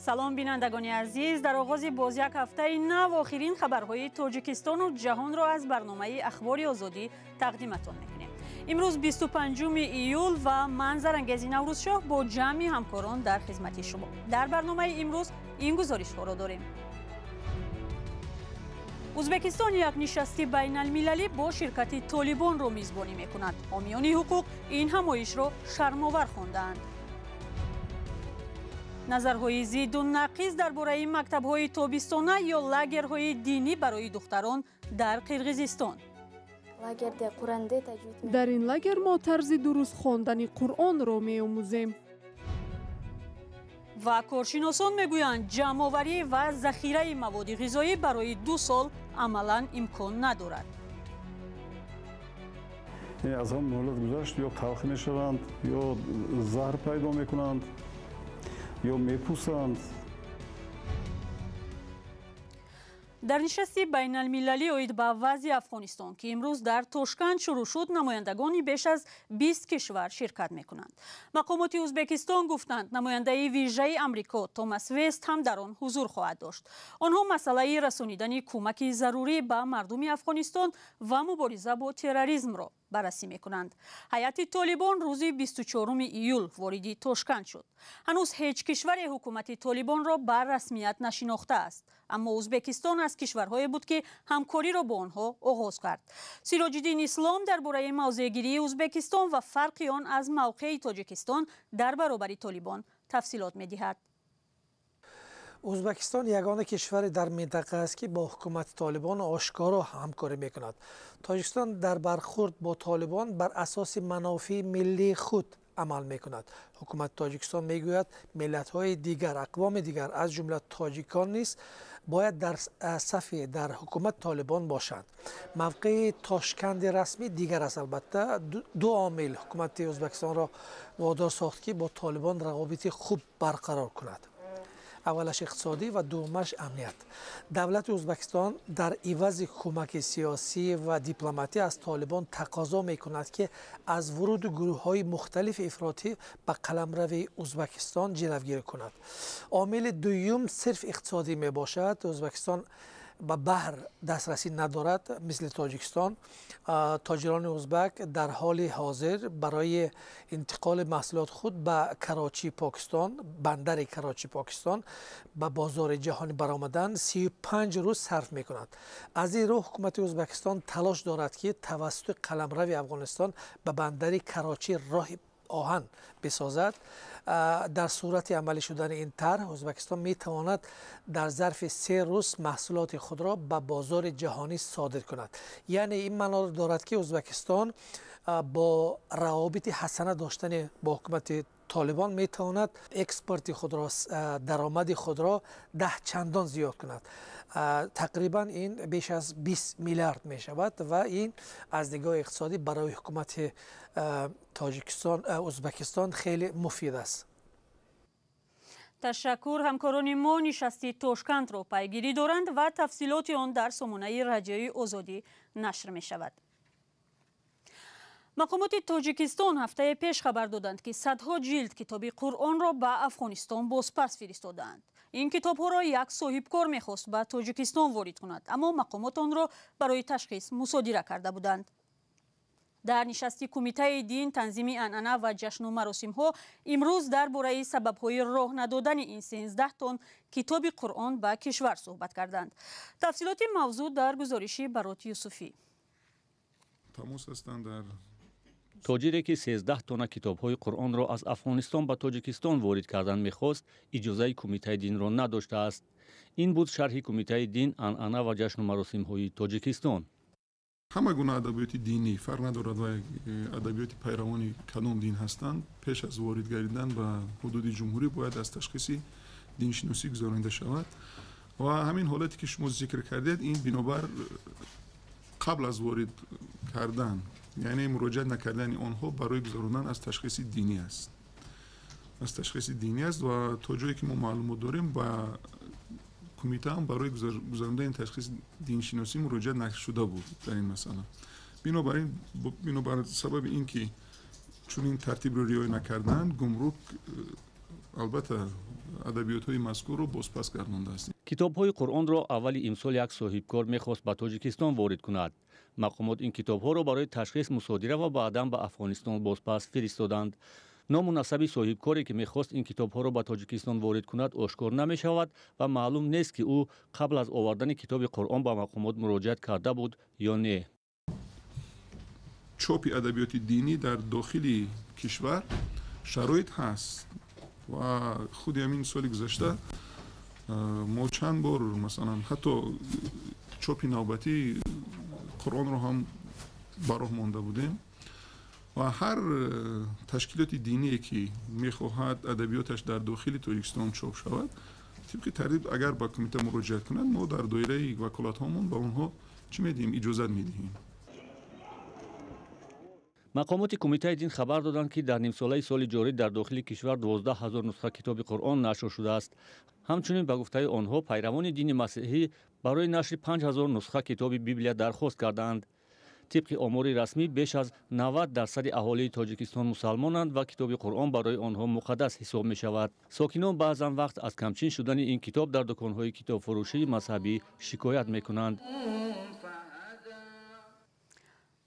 Салом, бинандагони азиз. Дар оғози боз як ҳафтаи нав охирин хабарҳои Тоҷикистону ҷаҳонро аз барномаи Ахбори Озодӣ тақдиматон мекунем. Имрӯз 25 июл ва ман, Зарангези Наврӯзшоҳ, бо ҷамъи ҳамкорон дар хизмати шумо. Дар барномаи имрӯз ин гузоришҳоро дорем. Ӯзбекистон як нишасти байналмилалӣ бо ширкати Толибонро мизбонӣ мекунад. Ҳомиёни ҳуқуқ ин ҳамоишро шармовар хондаанд. Назарҳои зидду нақиз дар бораи мактабҳои тобистона ё лагерҳои динӣ барои духтарон дар Қирғизистон. Дар ин лагер мо тарзи дуруст хондани Қуръонро меомӯзем. Ва коршиносон мегӯянд, ҷамъоварӣ ва захираи маводи ғизоӣ барои 2 сол амалан имкон надорад. Аз ҳам муҳлат гузашт, ё талх мешаванд, ё заҳр пайдо мекунанд, ё мепӯсанд. Дар нишасти байналмилалӣ оид ба вазъи Афғонистон, ки имрӯз дар Тошканд шурӯъ шуд, намояндагони беш аз 20 кишвар ширкат мекунанд. Мақомоти Ӯзбекистон гуфтанд, намояндаи вижаи Амрико Томас Вест ҳам дар он ҳузур хоҳад дошт. Онҳо масъалаи расонидани кӯмаки зарурӣ ба мардуми Афғонистон ва мубориза бо терроризмро баррасӣ мекунанд. Ҳайати Толибон рӯзи 24 июл вориди Тошканд шуд. Ҳанӯз ҳеҷ кишваре ҳукумати Толибонро ба расмият нашинохтааст, аммо Ӯзбекистон аз кишварҳое буд, ки ҳамкориро бо онҳо оғоз кард. Сироҷиддин Ислом дар бораи мавзеъгирии Ӯзбекистон ва фарқи он аз мавқеи Тоҷикистон дар баробари Толибон тафсилот медиҳад. Ӯзбекистон ягона кишваре дар минтақа аст, ки бо ҳукумати Толибон ошкоро ҳамкорӣ мекунад. Тоҷикистон дар бархӯрд бо Толибон бар асоси манофеи миллии худ амал мекунад. Ҳукумати Тоҷикистон мегӯяд, миллатҳои дигар, ақвоми дигар, аз ҷумла тоҷикон низ бояд дар сафи дар ҳукумати Толибон бошанд. Мавқеи Тошканди расмӣ дигар аст. Албатта, ду омил ҳукумати Ӯзбекистонро водор сохт, ки бо Толибон равобити хуб барқарор кунад. Аввалаш иқтисодӣ ва дуввумаш амният. Давлати Ӯзбекистон дар ивази кӯмаки сиёсӣ ва дипломатӣ аз Толибон тақозо мекунад, ки аз вуруди гурӯҳҳои мухталифи ифротӣ ба қаламрави Ӯзбекистон ҷилавгирӣ кунад. Омили дуюм сирф иқтисодӣ мебошад. Ӯзбекистон ба баҳр дастрасӣ надорад, мисли Тоҷикистон. Тоҷирони ӯзбак дар ҳоли ҳозир барои интиқоли маҳсулоти худ ба Карочии Покистон, бандари Карочии Покистон, ба бозори ҷаҳонӣ баромадан 35 рӯз сарф мекунад. Аз ин рӯ ҳукумати Ӯзбекистон талош дорад, ки тавассути қаламрави Афғонистон ба бандари Карочӣ роҳи оҳан бисозад. Дар сурати амалӣ шудани ин тарҳ, Ӯзбекистон метавонад дар зарфи 3 рӯз маҳсулоти худро ба бозори ҷаҳонӣ содир кунад. Яъне ин маъноро дорад, ки Ӯзбекистон бо равобити ҳасана доштани бо ҳукумати Толибон метавонад экспорти худро, даромади худро 10 чандон зиёд кунад. Тақрибан ин беш аз 20 миллиард мешавад ва ин аз нигоҳи иқтисодӣ барои ҳукумати Тоҷикистон, Ӯзбекистон хеле муфид аст. Ташаккур. Ҳамкорони мо нишасти Тошкандро пайгирӣ доранд ва тафсилоти он дар сомонаи Радиои Озодӣ нашр мешавад. Мақомоти Тоҷикистон ҳафтаи пеш хабар доданд, ки садҳо ҷилд китоби Қуръонро ба Афғонистон бозпас фиристодаанд. Ин китобҳоро як соҳибкор мехост ба Тоҷикистон ворид кунад, аммо мақомот онро барои ташхис мусодира карда буданд. Дар нишасти Кумитаи дин, танзими анъана ва ҷашну маросимҳо имрӯз дар бораи сабабҳои роҳ надодани ин 13 тонн китоби Қуръон ба кишвар суҳбат карданд. Тафсилоти мавзӯъ дар гузориши Барот Юсуфӣ. Тамос ҳастанд дар тоҷире, ки 13 тонна китобҳои Қуръонро аз Афғонистон ба Тоҷикистон ворид кардан мехост, иҷозаи Кумитаи динро надоштааст. Ин буд шарҳи Кумитаи дин, анъана ва ҷашну маросимҳои Тоҷикистон. Ҳама гуна адабиёти динӣ, фарқ надорад ва адабиёти пайравони кадом дин ҳастанд, пеш аз ворид гардидан ба ҳудуди ҷумҳурӣ бояд аз ташхиси диншиносӣ гузаронида шавад. Ва ҳамин ҳолате, ки шумо зикр кардед, ин бинобар қабл аз ворид кардан, яъне муроҷиат накардани онҳо барои гузарондан аз ташхиси динӣ аст. Аз ташхиси динӣ аст ва то ҷое ки мо маълумот дорем, ба кумита ҳам барои гузарондани ташхиси диншиносӣ муроҷиат нашуда буд дар ин масъала. Бинобар ин, бинобар сабаби ин ки чунин тартибро риоя накардан, гумрук албатта Адабиётҳои мазкурро бозпас гардондааст. Китобҳои Қуръонро аввали имсол як соҳибкор мехост ба Тоҷикистон ворид кунад. Мақомот ин китобҳоро барои ташхис мусодира ва баъдан ба Афғонистон бозпас фиристоданд. Ному насаби соҳибкоре, ки мехост ин китобҳоро ба Тоҷикистон ворид кунад, ошкор намешавад ва маълум нест, ки ӯ қабл аз овардани китоби Қуръон ба мақомот муроҷиат карда буд ё не. Чопи адабиёти динӣ дар дохили кишвар шароит ҳаст ва худи ҳамин соли гузашта мо чанд бор, масалан, ҳатто чопи навбатии Қуръонро ҳам ба роҳ монда будем ва ҳар ташкилоти диние, ки мехоҳад адабиёташ дар дохили Тоҷикистон чоп шавад, тибқи тартиб агар ба кумита муроҷиат кунад, мо дар доираи ваколатҳомон ба онҳо чӣ медиҳем? Иҷозат медиҳем. Мақомоти Кумитаи дин хабар доданд, ки дар нимсолаи соли ҷорӣ дар дохили кишвар 12 ҳазор нусха китоби Қуръон нашр шудааст. Ҳамчунин, ба гуфтаи онҳо, пайравони дини масеҳӣ барои нашри 5 ҳазор нусха китоби Библия дархост кардаанд. Тибқи омори расмӣ, беш аз 90% аҳолии Тоҷикистон мусалмонанд ва китоби Қуръон барои онҳо муқаддас ҳисоб мешавад. Сокинон баъзан вақт аз камчин шудани ин китоб дар дуконҳои китобфурӯшии мазҳабӣ шикоят мекунанд.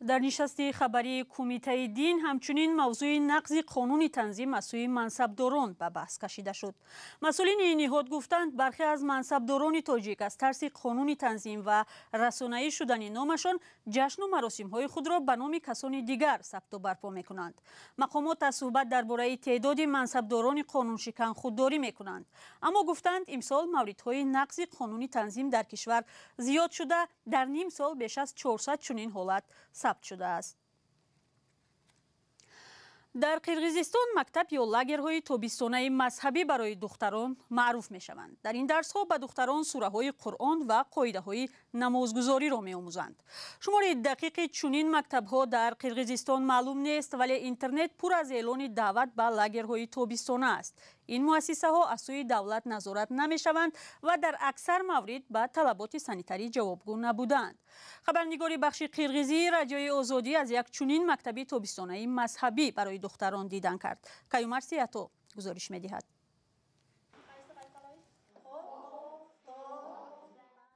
Дар нишасти хабарии Кумитаи дин ҳамчунин мавзӯи нақзи қонуни танзим аз сӯи мансабдорон ба баҳс кашида шуд. Масъулини ин ниҳод гуфтанд, бархе аз мансабдорони тоҷик аз тарси қонуни танзим ва расонаӣ шудани номашон ҷашну маросимҳои худро ба номи касони дигар сабту барпо мекунанд. Мақомот аз суҳбат дар бораи теъдоди мансабдорони қонуншикан худдорӣ мекунанд, аммо гуфтанд, имсол мавридҳои нақзи қонуни танзим дар кишвар зиёд шуда, дар ним сол беш аз 400 чунин ҳолат сабт шудааст. Дар Қирғизистон мактаб ё лагерҳои тобистонаи мазҳабӣ барои духтарон маъруф мешаванд. Дар ин дарсҳо ба духтарон сураҳои Қуръон ва қоидаҳои намозгузориро меомӯзанд. Шумори дақиқи чунин мактабҳо дар Қирғизистон маълум нест, вале интернет пур аз эълони даъват ба лагерҳои тобистона аст. Ин муассисаҳо аз сӯи давлат назорат намешаванд ва дар аксар маврид ба талаботи санитарӣ ҷавобгӯ набуданд. Хабарнигори бахши қирғизии Радиои Озодӣ аз як чунин мактаби тобистонаи мазҳабӣ барои духтарон дидан кард. Каюмар Сиято гузориш медиҳад.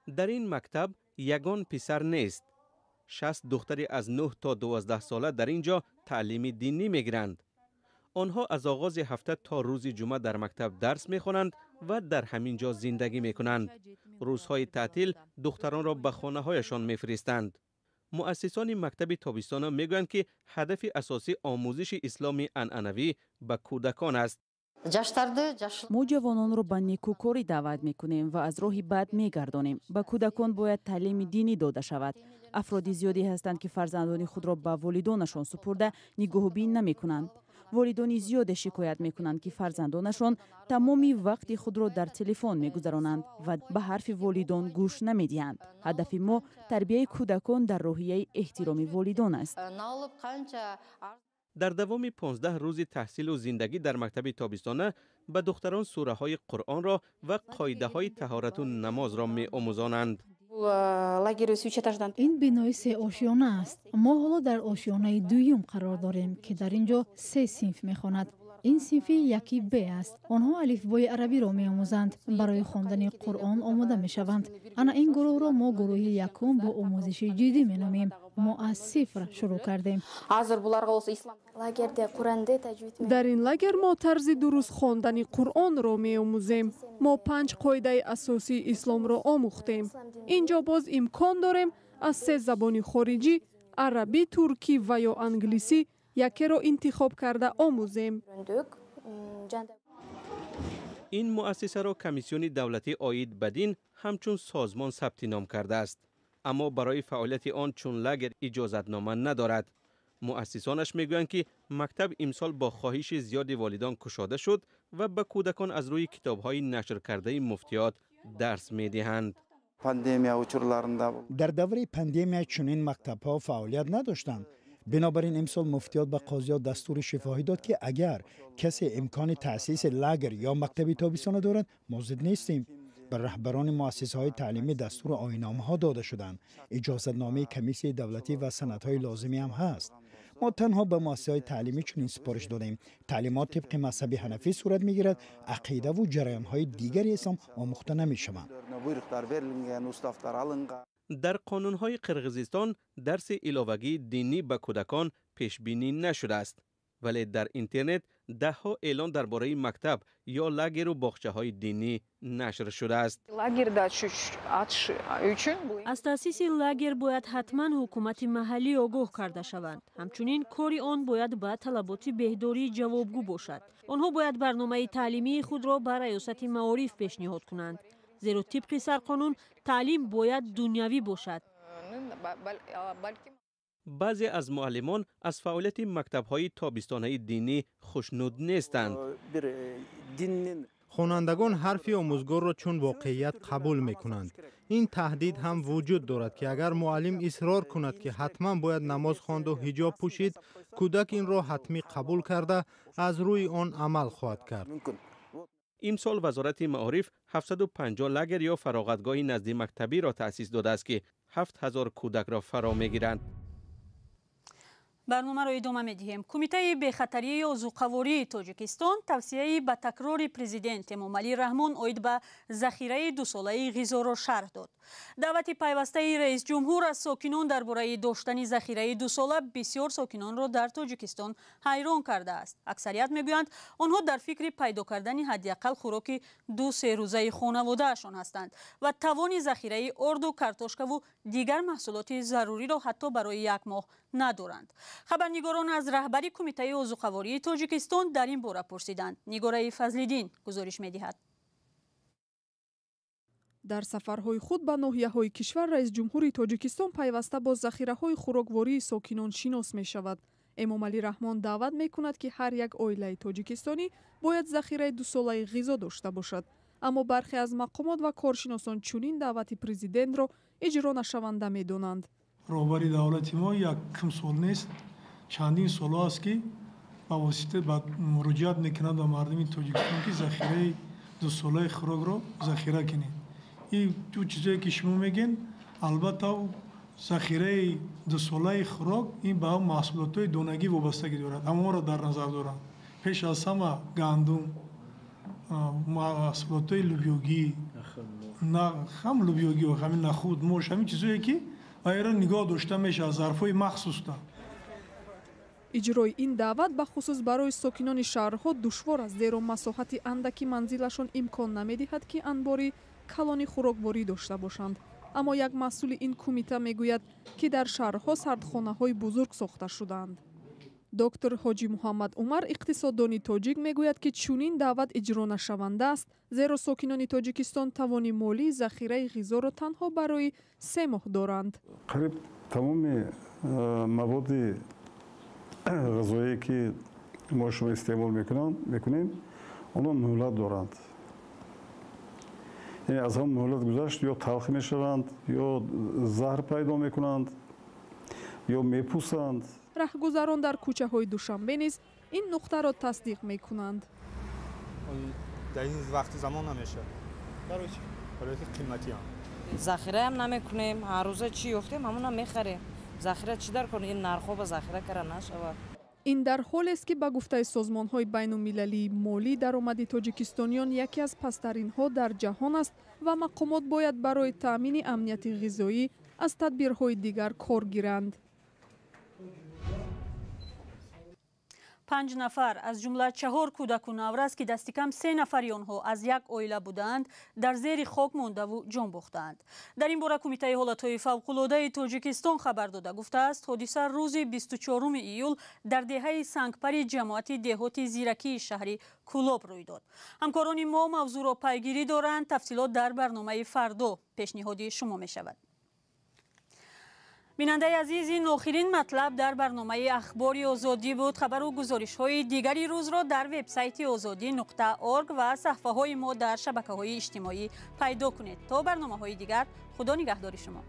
Дар ин мактаб ягон писар нест. 60 духтари аз 9 то 12 сола дар ин ҷо таълими динӣ мегиранд. Онҳо аз оғози ҳафта то рӯзи ҷумъа дар мактаб дарс мехонанд ва дар ҳамин ҷо зиндагӣ мекунанд. Рӯзҳои таътил духтаронро ба хонаҳояшон мефиристанд. Муассисони мактаби тобистона мегӯянд, ки ҳадафи асосӣ омӯзиши исломи анъанавӣ ба кӯдакон аст. Мо ҷавононро ба некӯкорӣ даъват мекунем ва аз роҳи бад мегардонем. Ба кӯдакон бояд таълими динӣ дода шавад. Афроди зиёде ҳастанд, ки фарзандони худро ба волидонашон супурда нигоҳубин намекунанд. Волидони зиёде шикоят мекунанд, ки фарзандонашон тамоми вақти худро дар телефон мегузаронанд ва ба ҳарфи волидон гӯш намедиҳанд. Ҳадафи мо тарбияи кӯдакон дар рӯҳияи эҳтироми волидон аст. Дар давоми 15 рӯзи таҳсилу зиндагӣ дар мактаби тобистона ба духтарон сураҳои Қуръонро ва қоидаҳои таҳорату намозро меомӯзонанд. Ин бинои сеошёна аст. Мо ҳоло дар ошёнаи дуюм қарор дорем, ки дар ин ҷо се синф мехонад. Ин синфи яки Б аст. Онҳо алифбои арабиро меомӯзанд, барои хондани Қуръон омода мешаванд. Ана ин гурӯҳро мо гурӯҳи якум бо омӯзиши ҷиддӣ меномем. Мо аз сифр шурӯъ кардем. Дар ин лагер мо тарзи дуруст хондани Қуръонро меомӯзем. Мо панҷ қоидаи асосии исломро омӯхтем. Ин ҷо боз имкон дорем аз се забони хориҷӣ, арабӣ, туркӣ ва ё англисӣ, якеро интихоб карда омӯзем. Ин муассисаро Комиссиони давлатӣ оид ба дин ҳамчун созмон сабти ном кардааст, аммо барои фаъолияти он чун лагер иҷозатнома надорад. Муассисонаш мегӯянд, ки мактаб имсол бо хоҳиши зиёди волидон кушода шуд ва ба кӯдакон аз рӯи китобҳои нашркардаи муфтиёт дарс медиҳанд. Дар давраи пандемия чунин мактабҳо фаъолият надоштанд. Бинобар ин имсол муфтиёт ба қозиёт дастури шифоҳӣ дод, ки агар касе имкони таъсиси лагер ё мактаби тобистона дорад, мо зид нестем. Ба раҳбарони муассисаҳои таълимӣ дастуру оинномаҳо дода шуданд. Иҷозатномаи комиссияи давлатӣ ва санадҳои лозимӣ ҳам ҳаст. Мо танҳо ба муассисаҳои таълимӣ чунин супориш додаем. Таълимот тибқи мазҳаби ҳанафӣ сурат мегирад, ақидаву ҷараёнҳои дигари ислом омӯхта намешаванд. Дар қонунҳои Қирғизистон дарси иловагии динӣ ба кӯдакон пешбинӣ нашудааст, вале дар интернет даҳҳо эълон дар бораи мактаб ё лагеру боғчаҳои динӣ нашр шудааст. Аз таъсиси лагер бояд ҳатман ҳукумати маҳаллӣ огоҳ карда шаванд. Ҳамчунин кори он бояд ба талаботи беҳдорӣ ҷавобгӯ бошад. Онҳо бояд барномаи таълимии худро ба раёсати маориф пешниҳод кунанд, зеро тибқи сарқонун таълим бояд дунявӣ бошад. Баъзе аз муаллимон аз фаъолияти мактабҳои тобистонаи динӣ хушнуд нестанд. Хонандагон ҳарфи омӯзгорро чун воқеият қабул мекунанд. Ин таҳдид ҳам вуҷуд дорад, ки агар муаллим исрор кунад, ки ҳатман бояд намоз хонду ҳиҷоб пӯшид, кӯдак инро ҳатмӣ қабул карда, аз рӯи он амал хоҳад кард. Имсол Вазорати маориф 750 лагер ё фароғатгоҳи наздимактабиро таъсис додааст, ки 7000 кӯдакро фаро мегиранд. Барномаро идома медиҳем. Кумитаи бехатарии озуқавории Тоҷикистон тавсияи ба такрори президент Эмомалӣ Раҳмон оид ба захираи дусолаи ғизоро шарҳ дод. Даъвати пайвастаи раисҷумҳур аз сокинон дар бораи доштани захираи дусола бисёр сокинонро дар Тоҷикистон ҳайрон кардааст. Аксарият мегӯянд, онҳо дар фикри пайдо кардани ҳадди ақал хӯроки ду-се рӯзаи хонаводаашон ҳастанд ва тавони захираи орду, картошкаву дигар маҳсулоти заруриро ҳатто барои як моҳ надоранд. Хабарнигорон аз раҳбари Кумитаи озуқавории Тоҷикистон дар ин бора пурсиданд. Нигораи Фазлиддин гузориш медиҳад. Дар сафарҳои худ ба ноҳияҳои кишвар раисҷумҳури Тоҷикистон пайваста бо захираҳои хӯроквории сокинон шинос мешавад. Эмомалӣ Раҳмон даъват мекунад, ки ҳар як оилаи тоҷикистонӣ бояд захираи дусолаи ғизо дошта бошад. Аммо бархе аз мақомот ва коршиносон чунин даъвати президентро иҷро нашаванда медонанд. Роҳбари давлати мо якум сол нест, чандин солҳо аст, ки ба восита ба муроҷиат мекунад ба мардуми Тоҷикистон, ки захираи дусолаи хӯрокро захира кунед. Ин ду чизое ки шумо мегӯед, албатта захираи дусолаи хӯрок ин ба маҳсулотҳои донагӣ вобастагӣ дорад, ҳамонро дар назар дорам. Пеш аз ҳама гандум, маҳсулотҳои лӯбиёгӣ, ҳам лӯбиёгӣ, ҳамин нахуд, мош, ҳамин чизое ки вайро нигоҳ дошта мешавад зарфҳои махсуста. Иҷрои ин даъват бахусус барои сокинони шаҳрҳо душвор аст, зеро масоҳати андаки манзилашон имкон намедиҳад, ки анбори калони хӯрокворӣ дошта бошанд. Аммо як масъули ин кумита мегӯяд, ки дар шаҳрҳо сардхонаҳои бузург сохта шудаанд. Доктор Ҳоҷи Муҳаммад Умар, иқтисоддони тоҷик, мегӯяд, ки чунин даъват иҷро нашаванда аст, зеро сокинони Тоҷикистон тавони молии захираи ғизоро танҳо барои 3 моҳ доранд. Қариб тамоми маводи ғизое ки мо шумо истеъмол мекунем, онҳо муҳлат доранд. Яъне аз ҳам муҳлат гузашт, ё талх мешаванд, ё заҳр пайдо мекунанд, ё мепӯсанд. Раҳгузарон дар кӯчаҳои Душанбе низ ин нуқтаро тасдиқ мекунанд. Дар ин вақти замон намешавад. Барои чӣ? Барои ки қиматиам. Захираам намекунем, ҳар рӯза чӣ ёфтем, ҳамона мехарем. Захира чӣ дар кор? Ин нархҳо ба захира кара нашавад. Ин дар ҳолест, ки ба гуфтаи созмонҳои байнулмилалии молӣ даромади тоҷикистониён яке аз пасттаринҳо дар ҷаҳон аст ва мақомот бояд барои таъмини амнияти ғизоӣ аз тадбирҳои дигар кор гиранд. 5 нафар аз ҷумла 4 кӯдаку наврас, ки дасти кам 3 нафари онҳо аз як оила будаанд, дар зери хок мондаву ҷон бохтаанд. Дар ин бора Кумитаи ҳолатҳои фавқулодаи Тоҷикистон хабар дода гуфтааст, ҳодиса рӯзи 24 июл дар деҳаи Сангпари ҷамоати деҳоти Зиракии шаҳри Кӯлоб рӯй дод. Ҳамкорони мо мавзӯъро пайгирӣ доранд. Тафсилот дар барномаи фардо пешниҳоди шумо мешавад. Бинандаи азиз, ин охирин матлаб дар барномаи Ахбори Озодӣ буд. Хабару гузоришҳои дигари рӯзро дар вебсайти озодӣ.org ва саҳифаҳои мо дар шабакаҳои иҷтимоӣ пайдо кунед. То барномаҳои дигар, Худо нигаҳдори шумо.